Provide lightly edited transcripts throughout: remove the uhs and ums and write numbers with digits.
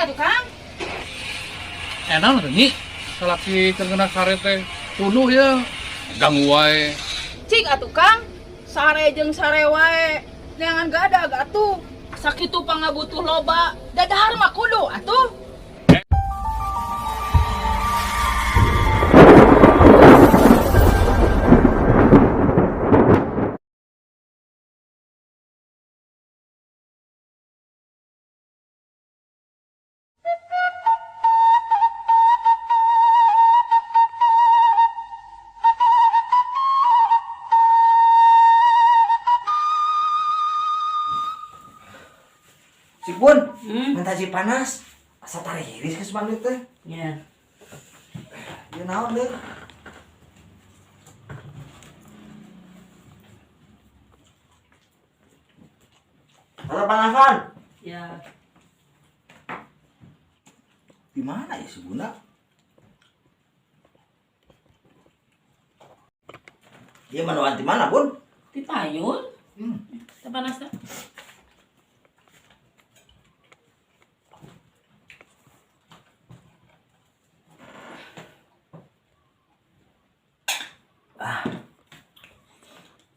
Cik atuh, Kang. Enak tuh nyi. Salaki keur ngeunah sare teh tunduh ya. Ganggu wae. Cik atuh, Kang. Sare jeung sare wae. Neangan gadag atuh. Sakitu pangabutuh loba. Dadahar mah kudu atuh. Si Bun, minta si panas. Asa tariris ke sebangit teh. Ya. Ieu naon deui? Asa panasan. Ya. Di mana ya si Bunda? Dia manuan di mana, Bun? Di payun. Teu panas teh. Ah.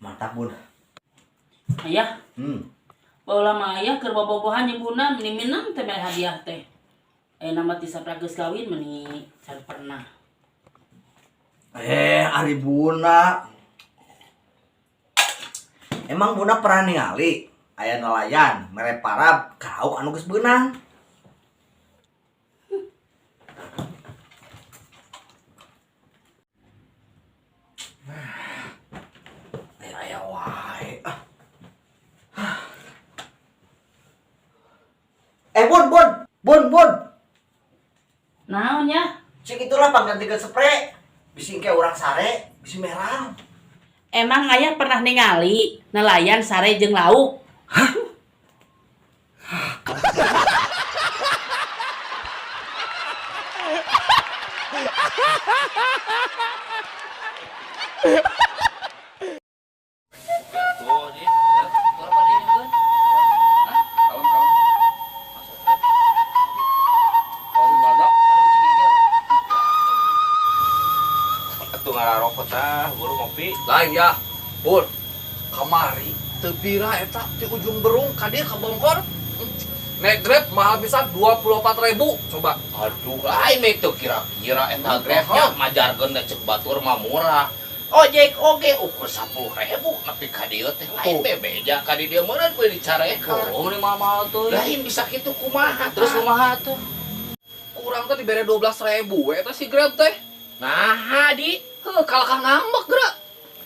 Mantap, Bun. Ayah, baheula mah ayah keur bobogohan jeung Bunda meni minang teh mere hadiah teh. Ayeuna mah ti saprak geus kawin meni can pernah. Ari Bunda. Emang Bunda pernah ningali aya nelayan mere parab ka lauk anu geus beunang? Aya wae. Ah. Bun, Bun, Bun, Bun. Naon ya? Cik itulah pangganti spray. Bisi engke urang sare, bisi merang. Emang ayah pernah ningali nelayan sare jeung lauk? Hah? Atuh ngararokok tah, buru ngopi. Lain ya. Bun. Kamari teu bira eta ti ujung berung ka dieu ka Bongkor. Naik Grab mahal pisan 24.000 coba. Aduh, lain mah itu kira-kira eta Grabnya majarkeun teh cek batur mah murah. Ojek oge ukur 10.000 nepi ka dieu teh lain bebeja ka di dieu meureun we dicarekan. Oh, ini mahal tuh. Lain bisa kitu kumaha Terus kumaha tuh? Kurang teh dibere 12.000 we eta si Grab teh. Nah, di. Heuh, kalahkah ngambek geura.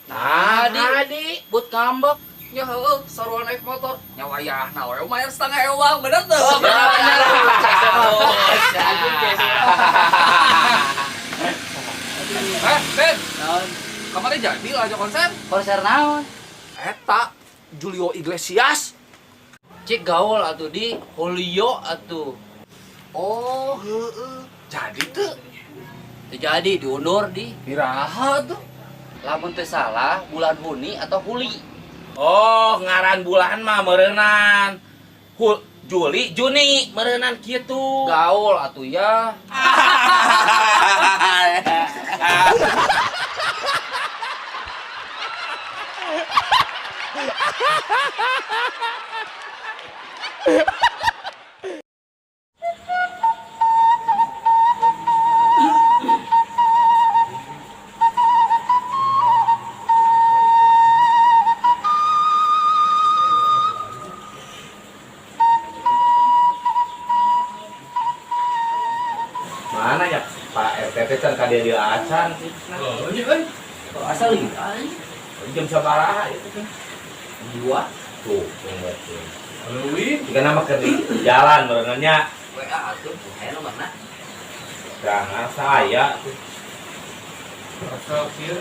Nah, Di. di. But ngambek. Ya heueuh, sarua naik motor. Nya wayahna we lumayan setengah ewang, bener tuh? Oh, bener, bener. Ben. Naon? Kemarin jadi lah aja konser. Konser naon? Eta Julio Iglesias. Cik gaul atuh di Julio atuh. Oh, heueuh. Jadi tuh. Teu jadi diundur di. Iraha tuh. Lamun teu salah bulan Juni atau Juli. Oh, ngaran bulan mah meureunnan. Juli, Juni meureunnan kitu. Gaul atuh ya. Mana ya Pak RT teh can ka dieu acan sih. Oh, iya euy. Asal lila. Jam sabaraha itu teh? 2. Tuh, tunggu tuh. Leuwih. Jika nama keur di jalan meureunna nya. WA atuh, aya nomorna. Jangan saya tuh. Rasa kieu.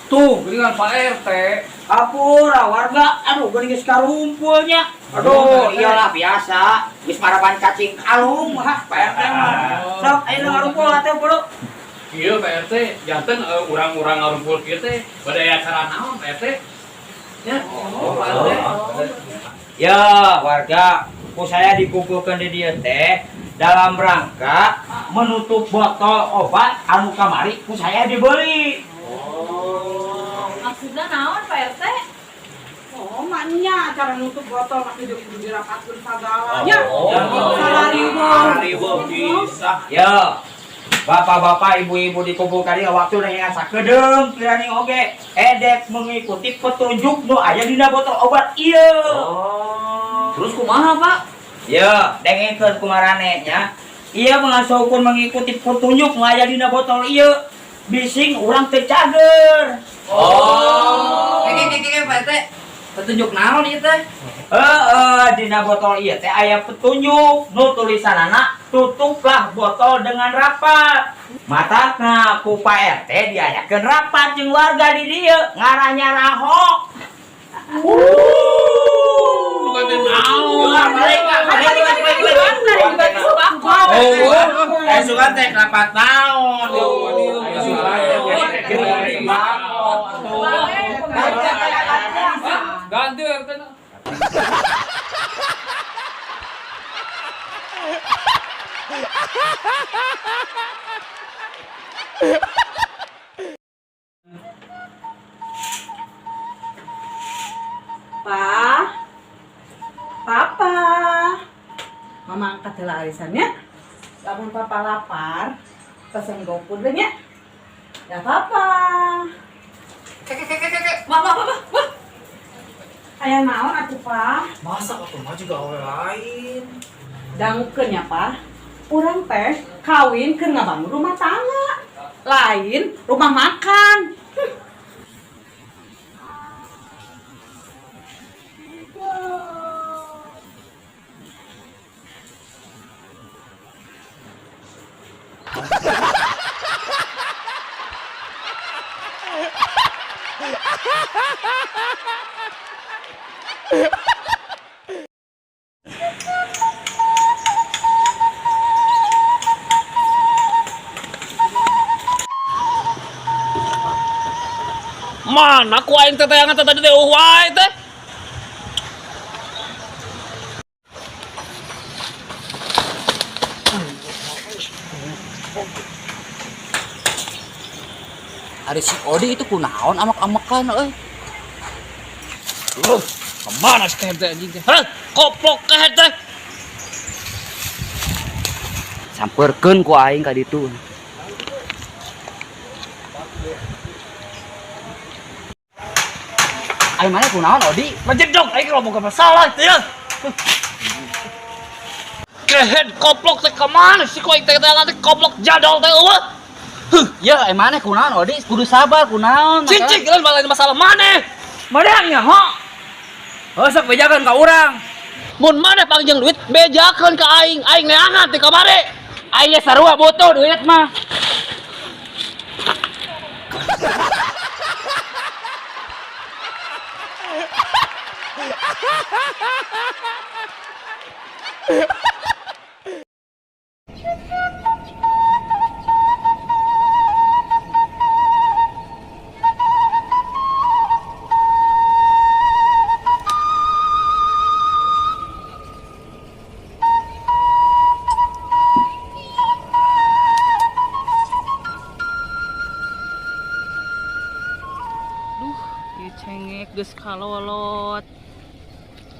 Tuh, geuningan Pak RT. Apura warga, aduh geuning geus karumpulnya. Aduh, iyalah biasa. Geus maraban cacing kalung, hah, Pak RT mah. Sok ayeuna ngarumpul atuh bro. Kieu Pak RT, janten urang-urang ngarumpul kieu teh bade aya acara naon Pak RT? Ya. Ya, warga, ku saya dikumpulkan di dieu teh dalam rangka menutup botol obat anu kamari ku saya dibeli. Oh. Maksudna naon Pak RT? Oh, maknya cara nutup botol mah kudu dirapatkeun sagala nya. Oh. Salariweuh. Bisa. Ya. Bapak-bapak, ibu-ibu dikumpulkan di waktu dengan sakedeung kirani oge edek mengikuti petunjuk nu aya dina botol obat ieu. Oh. Terus kumaha, Pak? Ya, dengekeun kumarane nya. Ieu mengasaukeun mengikuti petunjuk nu aya dina botol ieu. Bising urang teu cager. Oh. Keke Pak RT. Petunjuk naon ieu teh? Heeh, dina botol ieu teh aya petunjuk nu tulisanana tutuplah botol dengan rapat. Matakna ku Pak RT diayakeun rapat jeung warga di dieu ngaranya raho. Eh sugan teh rapat naon. Ganti RT na. Pa, Papa, Mama angkat heula arisannya. Lamun Papa lapar, pesen GoFood we nya. Ya Papa. Keke. Mah mah mah mah. Aya naon atuh, Pa? Masa atuh mah juga awe lain. Dangukeun nya, Pa. Urang teh kawin keur ngabangun rumah tangga. Lain rumah makan. Mana ku aing teh tayangan teh tadi teh eueuh wae teh. Ari si Odi itu kunaon amak-amakan euy. Loh, kemana si kehed teh anjing teh? Hah? Koplok kehed teh. Sampeurkeun ku aing ka ditu. Aing mana kunaon Odi? Majedog aing kalau boga masalah teh ya. Kehed koplok teh kemana sih ku aing teh tayangan teh koplok jadol teh eueuh. Huh, ya aing mana kunaon Odi? Kudu sabar kunaon. Cicing lain malah masalah maneh. Maneh nya ho. Heuh sok bejakeun ka urang. Mun maneh pangjeng duit bejakeun ka aing, aing neangan teh kamari. Aing ge sarua butuh duit mah. Duh, ieu cengek geus kalolot.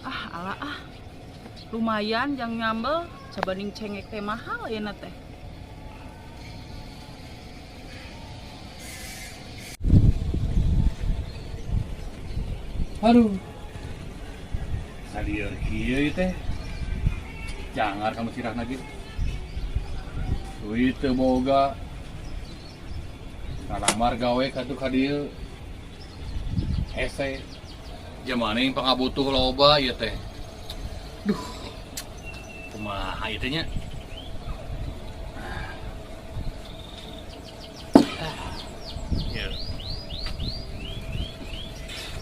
Ah, ala ah. Lumayan jang nyambel, sabaning cengek teh mahal ayeuna teh. Aduh. Salieur kieu teh. Jangar kamu sirah lagi. Duit teu boga. Ngalamar gawe katuh ka dieu. Hese. Jamane yang pangabutuh loba ieu teh. Duh. Kumaha ieu teh nya? Ya.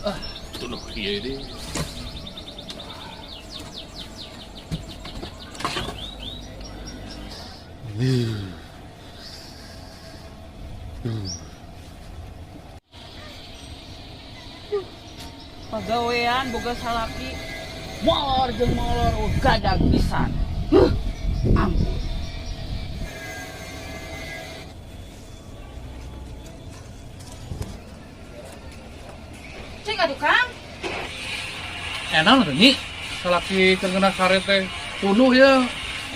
Ah, tuduh kieu deui. Pagawean boga salaki molor jeung molor gadag pisan. Ampun. Cik atuh Kang. Enak tuh nyi. Salaki keur ngeunah sare teh punuh ya.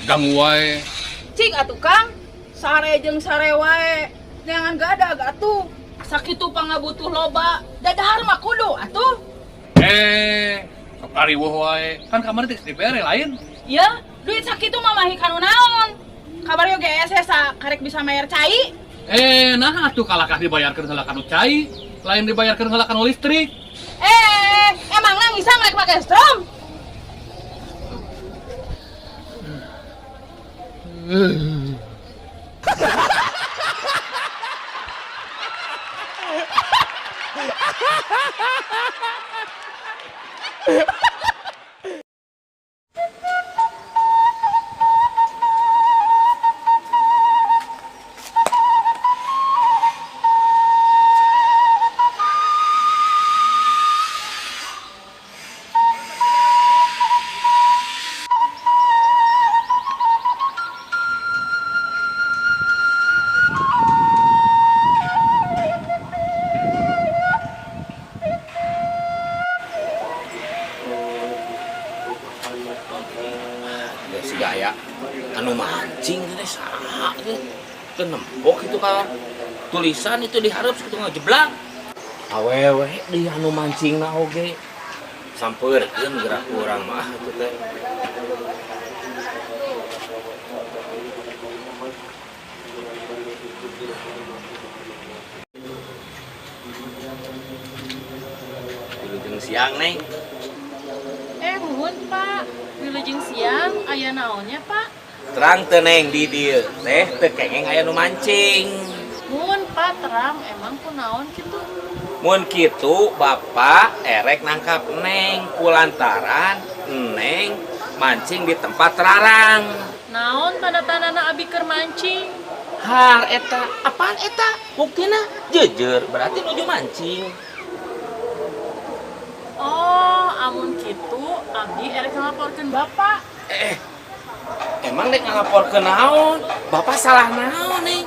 Ganggu wae. Cik atuh Kang. Sare jeung sare wae. Neangan gadag atuh. Sakitu pangabutuh loba. Dadahar mah kudu atuh. Sok ariweuh wae. Kan kamari teh dibere lain. Ya, duit sakitu mah mahi kanu naon. Kabar yo ge sa karek bisa mayar cai. Nah atuh kalakah dibayarkeun heula kanu cai, lain dibayarkeun heula kanu listrik. Emangna ngisang rek pake strom? Si gaya anu mancing teh saha teh teu nempok itu ka tulisan itu dihareup kitu ngajeblak awewe di anu mancingna oge sampeurkeun gerak urang mah itu teh. Wilujeng siang neng. Nuhun Pak. Wilujeng siang aya naonnya Pak? Terang teu neng di dieu teh teu kengeng aya nu mancing. Mun Pak terang emang kunaon kitu? Mun kitu Bapak erek nangkap neng kulantaran neng mancing di tempat terarang. Naon tanda-tandana abi keur mancing? Har eta apaan eta? Buktina jujur berarti nuju mancing. Oh, amun kitu abdi erek ngalaporkeun Bapak. Emang dek ngalaporkeun naon? Bapak salah naon nih?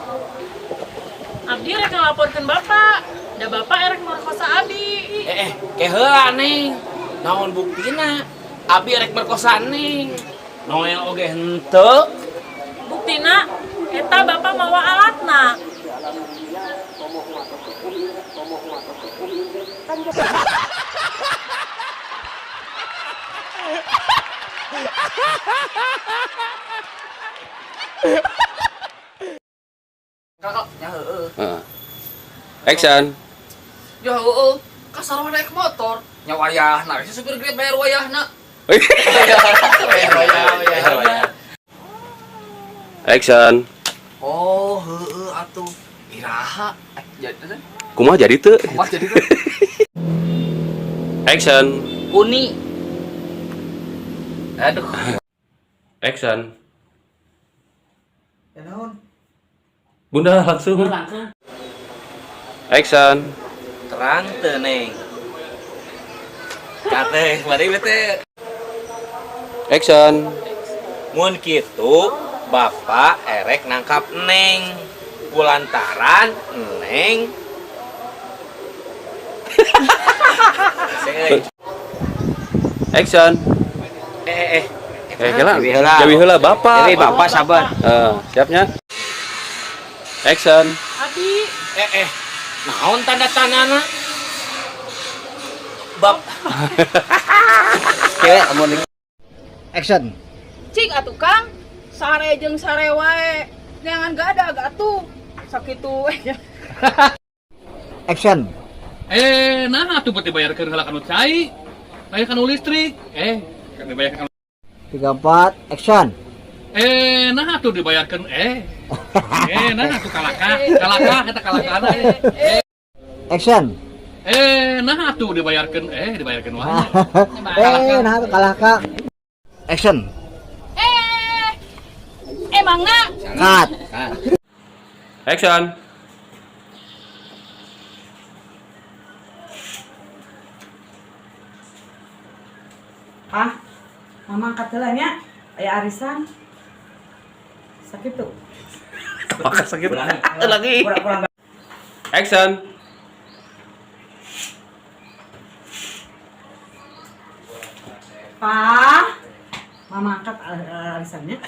Abdi erek ngalaporkeun Bapak. Da Bapak erek merkosa abdi. Keheula neng. Naon buktina? Abdi erek merkosa neng. Noel oge henteu. Buktina eta Bapak mawa alatna. Kakak, ya heueuh. Action. Ya heueuh, kasarwa naik motor. Nya wayahna, si supir Grab bayar wayahna. Bayar wayah. Action. Oh, heueuh atuh. Iraha. Jadi teh. Kumaha jadi teu? Kumaha jadi teu? Action. Uni. Aduh. Action. Ya naon? Bunda langsung. Langsung. Action. Terang teu neng. Kate, bari teh. Action. Mun kitu Bapak erek nangkap neng kulantaran neng. Action. Kela. Jawi heula. Jawi heula Bapak. Jawi Bapak sabar. Siapnya? Action. Abi. Naon tanda-tandana? Bab. Action. Cik atuh Kang. Sare jeung sare wae. Neangan gadag atuh. Sakitu. Action. Nah atuh buat dibayarkeun heula kanu cai. Lain kanu listrik. Kan dibayarkeun 3 4 action. Nah atuh dibayarkeun nah atuh kalakah, kalakah eta kalakana. Action. Nah atuh dibayarkeun dibayarkeun wae. Nah atuh kalakah. Action. Emangna Cut. Action. Pah, Mama angkat heula nya. Aya arisan. Sakit tuh. Maka sakit. Ulangi. Lagi. Kurang kurang. Action. Pah, Mama angkat arisannya.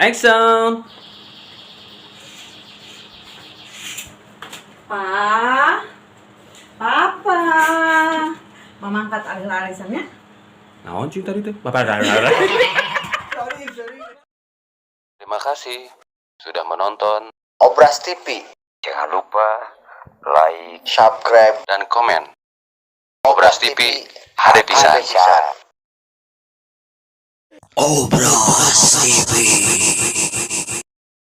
Action. Pa, Papa, Mama angkat arisannya. Naon cing tadi teh? Bapak. Terima kasih sudah menonton Obras TV. Jangan lupa like, Subscribe. Dan komen. Obras TV, HD pisan. Obras TV.